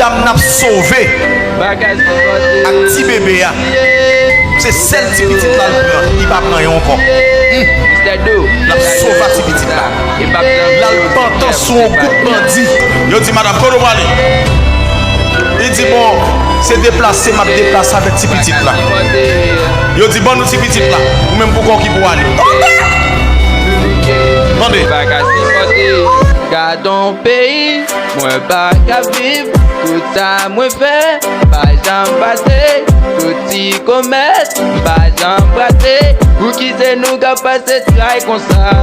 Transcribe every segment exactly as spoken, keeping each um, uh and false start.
Dam n ap sove ak ti bebe a. Se sèl ti pitit la l pran, li pa pran yon ankò. L ap sove ak ti pitit la. La l pantan sou yon gwoup bandi. Yo di, "Madanm, kote w prale?" Li di, "Bon, se deplase m ap deplase avèk ti pitit la." Yo di, "Ban nou ti pitit la, ou menm pou kò w ki pou ale." Tande! Tande! Gadon peyi, mwen pa ka viv, tout sa mwen fè, pa janm pase, tout ti komès, pa janm prate, pouki se nou k ap pase tray konsa?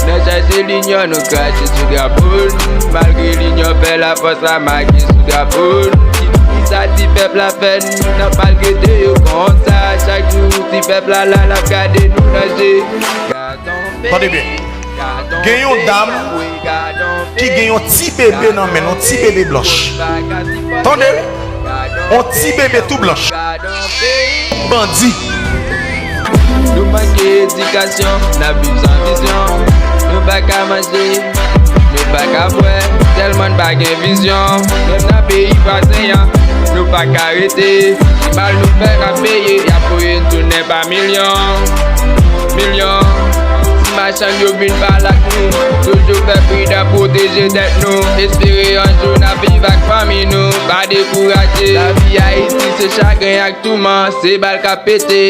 Nan chache linyon, nou krache sou drapo n, malgre linyon fè lafòs la make sou drapo n. Kisa ti pèp la fè n, n ap maltrete yo konsa? Chak jou ti pèp la la, l ap gade nou nan je. Gadon peyi. Tande byen. Gen yon dam ki gen yon ti bebe nan men l, yon ti bebe blanch. Tande wi, yon ti bebe tou blanch. Bandi. Nou manke edikasyon, n ap viv san vizyon. Nou pa ka manje, nou pa ka bwè, tèlman n pa gen vizyon. Menm nan peyi vwazen an, nou pa ka rete. Mal nou fè n ap peye, y ap voye n tounen pa milyon. Milyon. Ti machann yo vin pale ak nou. Toujou fè pridan, pwoteje tèt nou. Espere yon jou n ap viv ak fanmi nou. Pa dekouraje. Lavi Ayiti se chagren ak touman. Se bal k ap pete.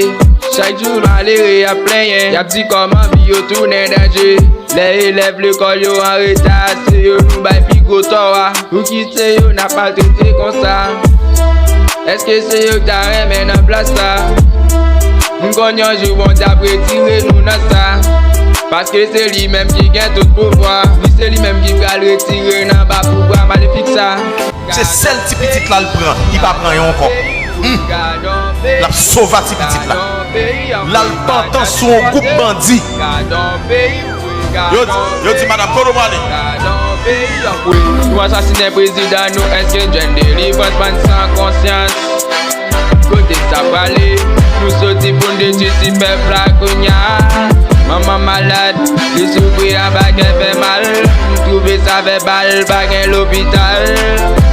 Chak jou malere ap plenyen. Y ap di kòman vi yo tounen danje. Lè elèv lekòl yo an reta, se yo nou bay pi gwo tò a. Pouki se yo n ap maltrete konsa? Èske se yo k ta renmen nan plas sa? M konn yon jou Bondye ap retire nou nan sa. Paske se li menm ki gen tout pouvwa. Wi, se li menm ki pral retire n anba pouvwa malefik sa. Se sèl ti pitit la l pran, li pa pran yon ankò. L ap sove ak ti pitit la. La l pantan sou yon gwoup bandi. Yo di, yo di, "Madanm, kote w prale?" Nou asasinen prezidan nou, èske n jwenn delivrans, bann san konsyans? Kote sa prale? Nou soti pou n detwi ti pèp la kounya. Manman malad, li soufri anba kè fè mal. M twouve sa fè bal, pa gen lopital.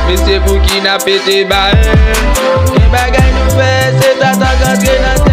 Mesye, pouki n ap pete bal? Gen bagay nou fè, se sa sa k antre nan